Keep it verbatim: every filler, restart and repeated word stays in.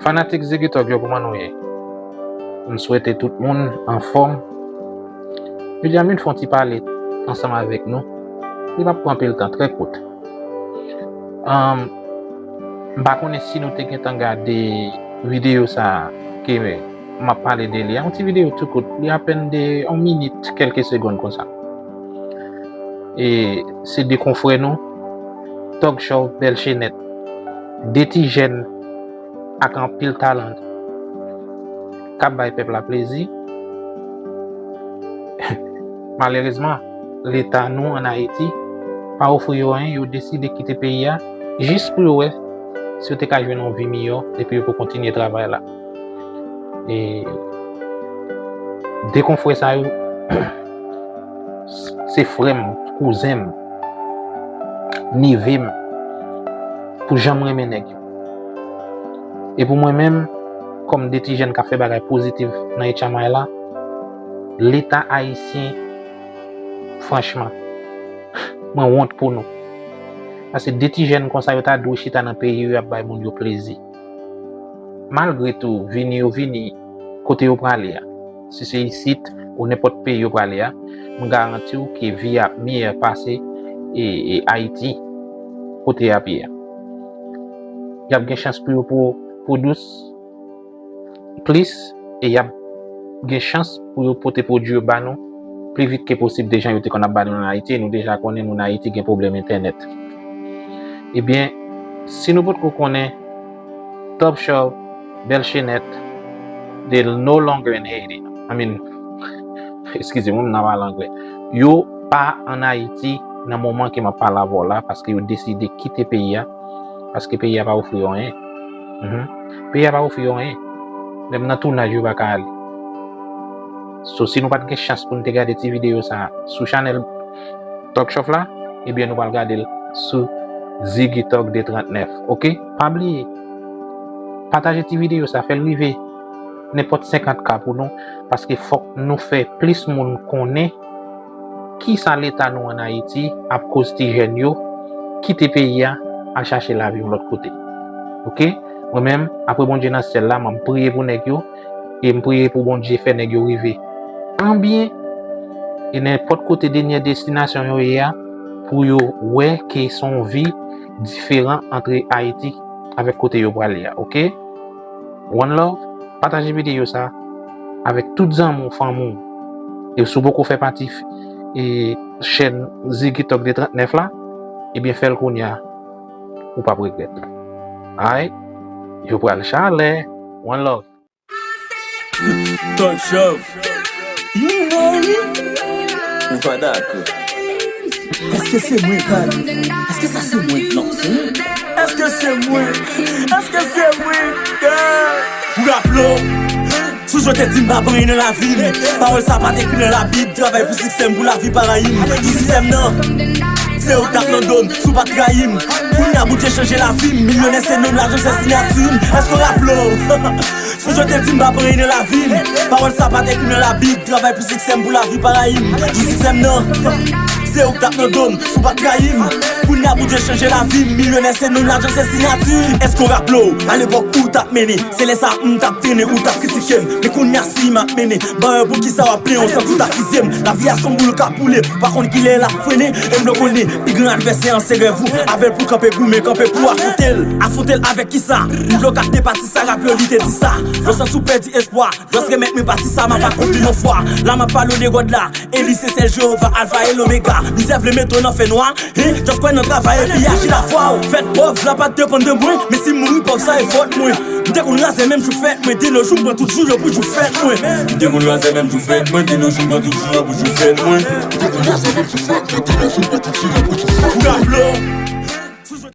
Fanatik Ziggy Thug yo, kòman nou ye? M swete tout moun anfòm. Jodi a m vin fè yon ti pale ansanm avèk nou. Li p ap pran anpil tan, trè kout. Ahn, m pa konnen si nou te gentan gade videyo sa a ke m ap pale de li a. Yon ti videyo tou kout, li apèn de yon minit, kèlke segonn konsa. E se de konfrè nou, Thug Shove, Bèl Chenèt, de ti jèn ak anpil talan k ap bay pèp la plezi. Malerezman, Leta nou ann Ayiti pa ofri yo anyen, yo deside kite peyi a jis pou yo wè si yo te ka jwenn yon vi miyò epi yo pou kontinye travay la. E de konfrè sa yo, se frè m, kouzen m, neve m, pou jan m renmen nèg yo. E pou mwen menm, kòm de ti jèn k ap fè bagay pozitif nan H M I la, Leta ayisyen, franchman, mwen wont pou nou. Paske de ti jèn konsa yo ta dwe chita nan peyi yo, y ap bay moun yo plezi. Malgre tou, vini yo vini kote yo prale a, si se isit ou nenpòt peyi yo prale a, m garanti w ke vi a ap miyè pase e, e Ayiti, kote y ap ye a. Y ap gen chans pou yo pwo-, pwodui plis e y ap gen chans pou yo pote pwodui yo ba nou pli vit ke posib de jan yo te konn ap ba nou ann Ayiti, e nou deja konnen moun Ayiti gen pwoblèm entènèt. Ebyen, si nou potko konnen, Thug Shove, Bèl Chenèt, they no longer in Haiti. I mean, eskize m, m nan pale anglè. Yo pa ann Ayiti nan moman ke m ap pale avè w la, paske yo deside kite peyi a, paske peyi a pa ofri yo anyen. Mhm. Peyi a pa ofri yo anyen. Menm nan tounaj yo pa ka ale. So, si nou pa t gen chans pou n te gade ti videyo sa a sou chanèl Thug Shove la, ebyen nou pral gade l sou Ziggy Thug de trannèf. Oke? Pa bliye, pataje ti videyo sa, fè l rive nenpòt senkant K pou nou, paske fòk nou fè plis moun konnen kisa Leta nou ann Ayiti ap koz ti jèn yo kite peyi a, al chache lavi yon lòt kote. Oke? Mwen menm, apre Bondye nan syèl la, m ap priye pou nèg yo, e m priye pou Bondye fè nèg yo rive an byen, e nenpòt kote dènyè destinasyon yo ye a, pou yo wè ke se yon vi diferan ant Ayiti avèk kote yo prale a, oke? One love, pataje videyo sa avèk tout zanmi w, fanmi w. E si w poko fè pati f-, e, chèn Ziggy Thug de trannèf la, ebyen fè l kounye a, ou p ap regrèt. Alright? Yo pral chalè. One love. Thug Shove. You know me. Ou pa dakò. Èske se mwen, God? Èske sa se mwen? Non, se mwen. Èske se mwen? Èske se mwen, God? Ou raple w? Sou jan w te di m pa pran anyen nan lavi m. Pawòl sa pa t ekri nan Labib. Travay pou siksè m, pou lavi pa rayi m. Pou siksè m nan, se ou k t ap nan do m, si w pa t rayi m. Kounye a Bondye chanje lavi m. Milyonè se non m, lajan se siyati m. Èske w raple w? Sou jan w te di m pa pran anyen nan lavi m. Pawòl sa pa t ekri nan Labib. Travay pou siksè m, pou lavi pa rayi m. Pou siksè m nan, se ou k t ap nan do m, si w pa t rayi m. Kounye a Bondye chanje lavi m. Milyonè se non m, lajan se siyati m. Èske w raple w? Alepòk ou t ap mennen, se lè sa a m t ap trennen, ou t ap kritike m. Men kounye a si m ap mennen, ba yo poukisa w ap plenyen, w santi w t ap fizye m. Lavi a se yon boul k ap boule, ou pa konn kilè l ap frennen. E m vle w konnen, pi gran advèsè an se rèv ou. Avè l pou kanpe goumen, kanpe pou afwonte l. Afwonte l avèk kisa? Ou vle w gate pati sa, raple w li te di sa. Lè w santi w pèdi espwa, jis remèt mwen pati sa, m ap akonpli yon fwa. La m ap pale w de God la, e li se sèl Jewova, Alfa e Lomega. Mizè vle mete w nan fènwa, He, just kwè nan travay epi aji lafwa w. Fèt pòv la pa t depann de mwen, men si m mouri pòv sa e fòt mwen. M te konn razè menm jou fèt mwen, de nos jours m pran tout jou yo pou jou fèt mwen. M te konn razè menm jou fèt mwen, de nos jours m pran tout jou yo pou jou fèt mwen. M te konn razè menm jou fèt mwen, de nos jours m pran tout jou yo pou jou fèt mwen. Ou raple w?